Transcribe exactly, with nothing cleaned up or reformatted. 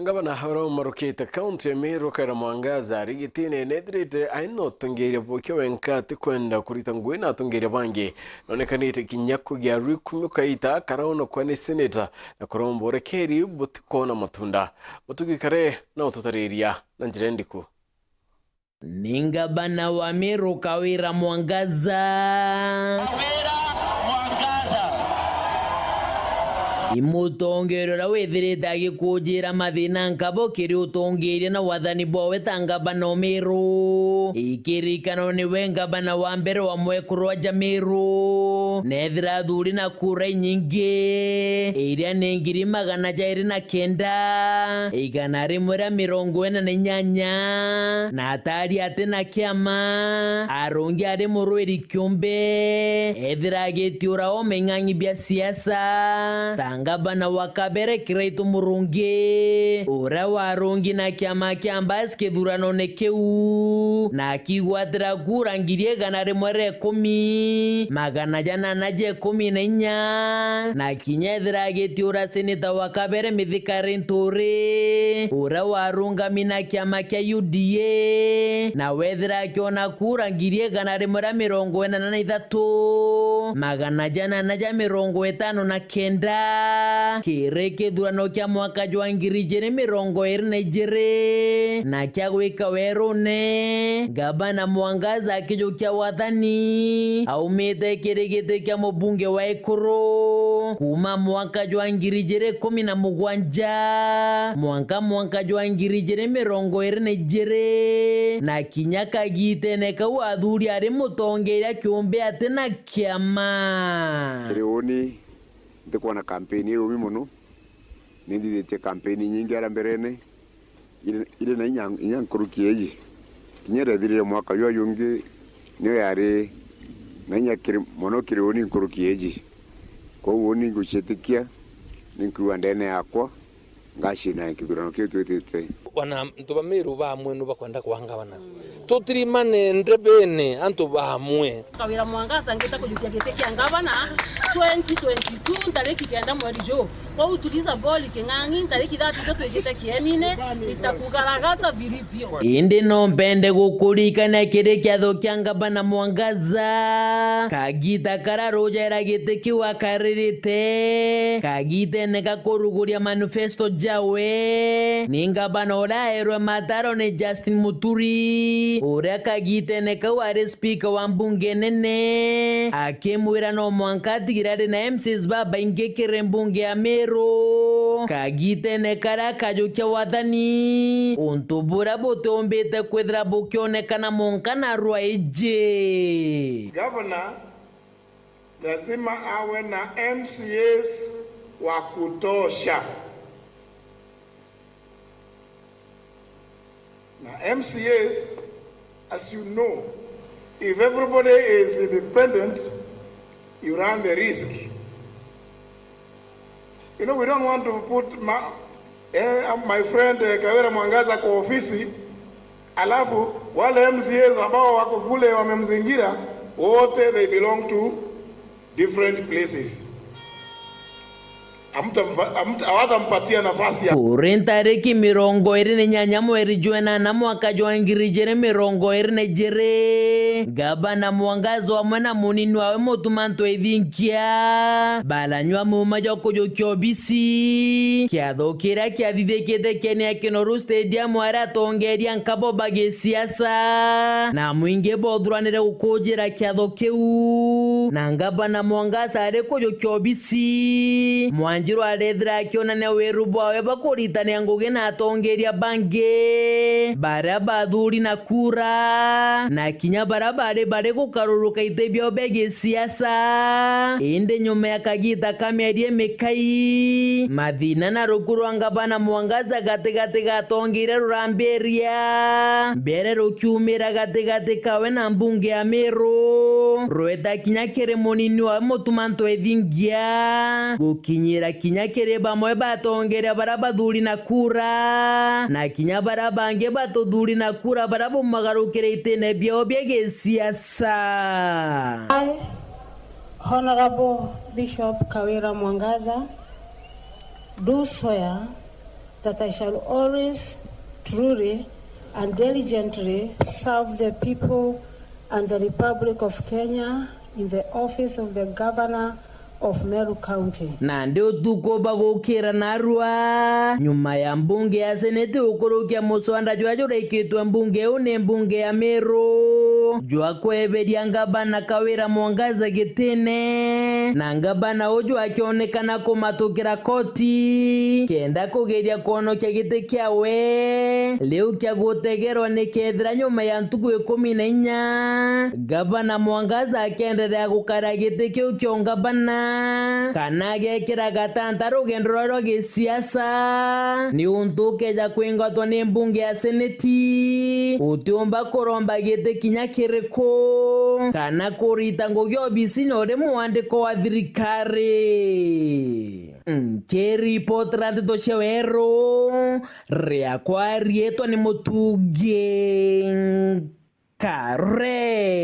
Ngavana uria umarukite kaunti ya Meru, Kawira Mwangaza, arigitine nethirite aina utongeria bukia wenka atikwenda kurita ngugi na atongeria bangi. Nonekanite kinya kugia rwikumi kaita karaonokwa ni seneta na kuromba urekeri butikoona matunda. Mutugi Kare na ututariria na njira ndiku. Ni ngavana wa Meru Kawira Mwangaza. Kawira Mwangaza. I mutongeria uria withirite agikujira mathina nkabo kiri utongeria na wathani bwawe ta ngavana o Meru. Ikirikano niwe ngavana wa mbere wa mwekuru wa Jameru. Nethira athuri na kura inyingi, iria ni ngiri magana jairi na kenda, igana rimwe ria mirongo ina na inyanya, na atari ati na kiama, arungi ari murwiri kiumbe, ethira agitiura o meng'ang'i bia siasa, ta ngavana wa kabere Kiraitu Murungi, uria warungi na kiama kia Mbas kithuranone kiu, na akigwatira kura ngiri igana rimwe ria ikumi, magana janana ja ikumi na inya, na kinya ethira agitiura seneta wa kabere Mithika Linturi, uria warungami na kiama kia U D A, na wethira akiona kura ngiri igana rimwe ria mirongo inana na ithatu, magana janana ja mirongo itano na kenda, kiri kithurano kia mwaka jwa ngiri ijiri mirongo iri na ijiri, na kia gwika werune, ngavana Mwangaza akijukia wathani, aumite kiri giti kia mubunge wa Ikuru, kuuma mwaka jwa ngiri ijiri ikumi na mugwanja, mwanka mwaka jwa ngiri ijiri mirongo iri na ijiri, na kinya kagitene kau athuri ari mutongeria kiumbe ati na kiama. Iri uni, ntikwona kampeni iri umi mono. Ni nthithitie kampeni inyingi ara mberene, iri, iri na inya, inya nkuruki iji. Kinya irethirire mwaka jwa jungi, niyo yari na inya kiri, mono kiri uni nkuruki iji. Kwou uni nguciitikia, ni nkuigua ndene yakwa, ngacina kithurano kiu twitite. Wana antu ba Meru bamwe nu bakwenda kwanga bana. Tutirimane ndebene antu bamwe. Kawira Mwangaza ngita kujukia giti kia ngavana twenty twenty-two ntariki kenda mweri juu. Kwou tuliza boli King'ang'i ntariki ithatu twijite kienine, nitakugaragaza vilivyo. Indi no mpende gukurikania kiri kiatho kia ngavana Mwangaza. Kagita kara rujera giti kiu akaririte. Kagitene ga kuruguria manifesto jawe. Ni ngavana uria aerwe mataro ni Justin Muturi, uria kagitene kau ari spika wa mbunge nene, akimwira no mwanka atigire ari na M Cs babaingi kiri mbunge ya Meru. Kagitene karia akajukia wathani, untu buria butiumbite kwithira bukionekana mwanka na rwa iji. Governor lazima awe na M C As wa kutosha. Na M C As, as you know, if everybody is independent, you run the risk. You know, we don't want to put ma-, eh, my friend, eh, Kawira Mwangaza kwa ofisi, alafu wale M C As ambao wako kule wamemzingira, wote they belong to different places. Hamtampa-, hamta-, hawatampatia nafasi ya Kuri ntariki mirongo iri na inyanya mweri jwa inana mwaka jwa ngiri ijiri mirongo iri na ijiri, Gavana Mwangaza amwe na munini wawe Mutuma Ntwethinkia baranyua muuma jwa kujukia obisi. Kiatho kiria kiathithikite kieni ya Kinoru Stadium, aria atongeria nkabo ba gisiasa na mwingi boothuranire gukujira kiatho kiu. Na Ngavana Mwangaza ari kujukia obisi, Mwanjiru arethira akionania wiru bwawe bwa kuritania ngugi na atongeria bangi baria bathuri na kura, na kinya baria bari bari gukaruruka iti biao bia gisiasa. Indi nyuma ya kagita ka mieri imikai, mathina na ruku rwa Ngavana Mwangaza gatigati ga atongeria rurambiria, mbere rukiumira gatigati kawe na mbunge ya Meru, rweta kinya kiri munini wawe Mutuma Ntwethingia, gukinyira kinya kiri bamwe batongeria baria bathuri na kura, na kinya baria bangi batuthuri na kura baria baumagarukire itine biao bia gisiasa. I, Honorable Bishop Kawira Mwangaza, do swear that I shall always, truly, and diligently serve the people and the Republic of Kenya in the office of the Governor of Meru County. Nandi utuku bagukira narua nyuma ya mbunge ya Seneti gukurukia muswanda juria jurikitwe mbunge iu ni mbunge ya Meru jwa kweberia ngabana Kawira Mwangaza gitine, na ngabana uju akionekana kumatukira koti kenda kugeria kwonokia giti kiawe riu kia gutegerwa, nikethira nyuma ya ntuku ikumi na inya ngavana Mwangaza akenderea gukara giti kiu kia ungavana, kana agekira gatanta rugendo rwa rwa gisiasa, niuntu ukeja kwingatwa ni mbunge ya Seneti, utiumba kuromba giti kinya kiriku, kana kurita ngugi obisine uri mwandiko wa thirikari. Nkiripotera nteto cia weru, riakwa riitwa ni Mutungi Nkare.